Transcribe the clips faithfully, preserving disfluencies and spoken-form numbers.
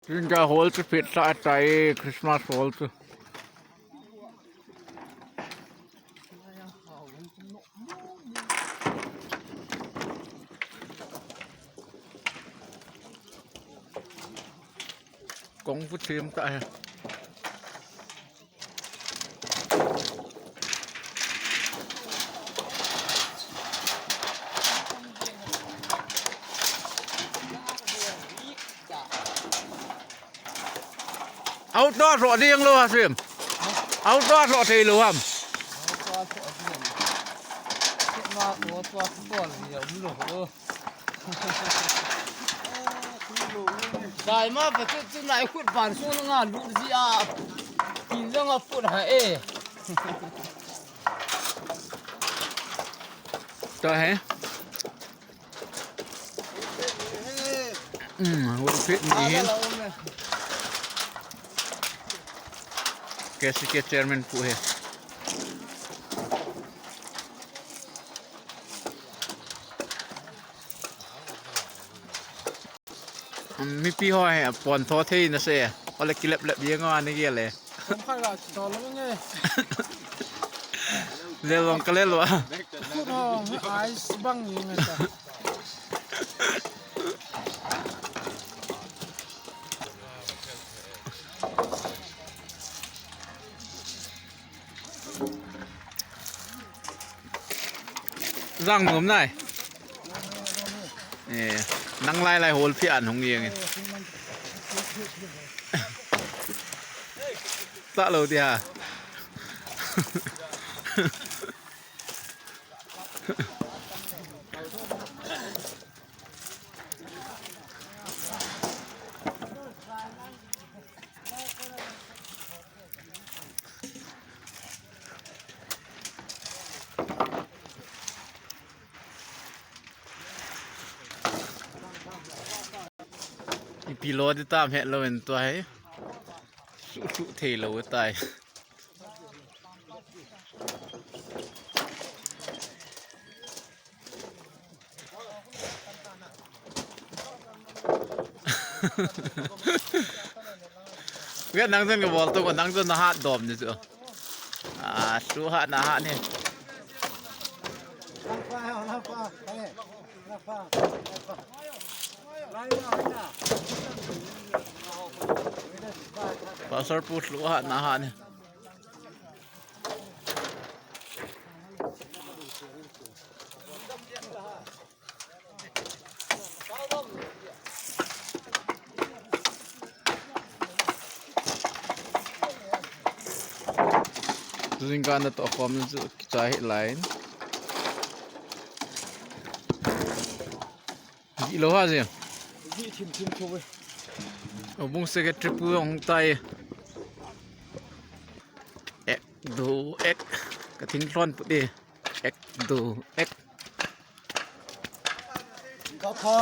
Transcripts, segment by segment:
India hall chu phet tah tai, Christmas hall chu. Kong pu thim ta he. Auto lo ding lo ha sim. Auto lo thei lo ham. Dai ma pa chu chu nai khut ban sung nga lu ji a. Tin jong a put ha e. Ta he. Hmm, hol phet ni hin. K C K chairman pu he. Mipi ho he, pon tho thei na se. Ole kilep lep ye ngo ani ge le. Kong khai la chi to lo nge. Le long ka le lo. Khu no, ice bang ye nge ta. Jang nom nai. Eh, nang lai lai hol phi an hung yeng. Ta lo dia. Ipi lo di tam het lo en tua he. Su su thei lo tai. Nge nang jen ka bol tu ko nang jen na hat dom ni chu. Ah, su hat na hat ni. Pastor pu su hat na hat ni. Jingkah na toh khom chu kichai line. Ji lo ha ji. Ji thim thim tho ve. O bung secretary pu ong tai. Ek do ek. Ka thing hlon pu de. Ek do ek. Ka pha.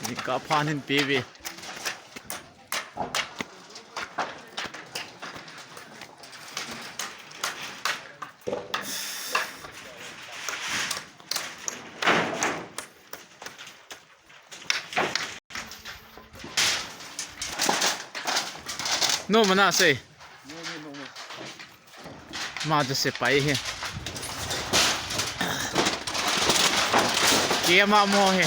Ni ka pha nin pe ve. No mana sei. Ma de se pai he. Kema mo he.